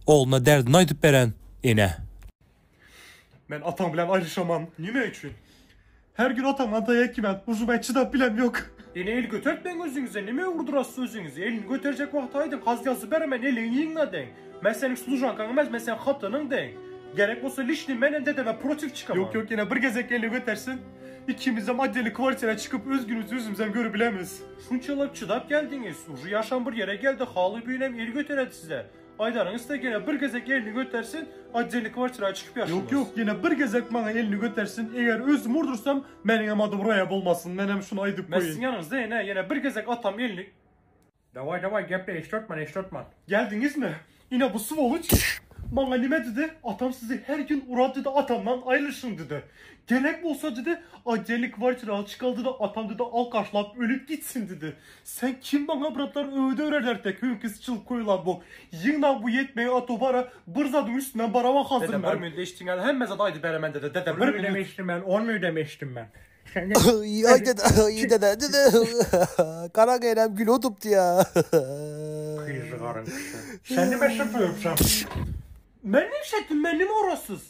Ogluna derdini aýdyp beren ene. Men ataň bilen aýryşaman. Nime üçin? Her gün atamdan taýak ýemän, uje men çydap bilem ýok. Ene el götertmäň özüňize, nime urdurasys özüňizi? Elini göterjek wagty aýdyň, kaz ýazyp beremen, eliňi ýyňla deň. Men seniň služankaň emes, men seň hatynyň deň. Gerek bolsa liçni menem dedeme protiv çykaman. Ýok ýok ene bir gezek elini götersin. Ikimizem otdelny kwartira çykyp öz günümizi özümizem görübilemiz. Şunça ýyllap çydap geldiňiz, uje ýaşam bir ýere geldi, haly büýünem el göteredi size. Aýdaryňyzda gene bir gezek elini götersin, otdelny kwartira çykyp ýaşyňyz. Ýok ýok ýene bir gezek maňa elini götersin, eger özüm urdursam meniňem adym Roýa bolmasyn, menem şuny aýdyp goýaýyn. Men siziň ýanyňyzda ene, ýene bir gezek atam elini. Daway daway geple eşdörtmen eşdörtmen. Geldiňizmi? Ine bu swoluç maňa nime didi? Atam sizi her gün urar didi atamdan aýrylyşyň didi. Gerek bolsa didi otdelny kwartira çykaly didi atam didi alkaşlap ölüp gitsin didi. Sen kim maňa bratlar öwde örerler tek höňküsi çylyp koýulan bok. Ýygna bu ýetmeýi ato bara bir zadyň üstünden baraman hazir men. Dede bir minut eşdiň ýaly hemme zady aýdyp beremen dede dede bir minut. eşdim men on minudem eşdim men. Ay dede, ay dede, dede. Kara geyrem gül otupdy ya. Gyzy garyn kişi. Sen nime şypypsaň? Men nime etdim men nime orasyz.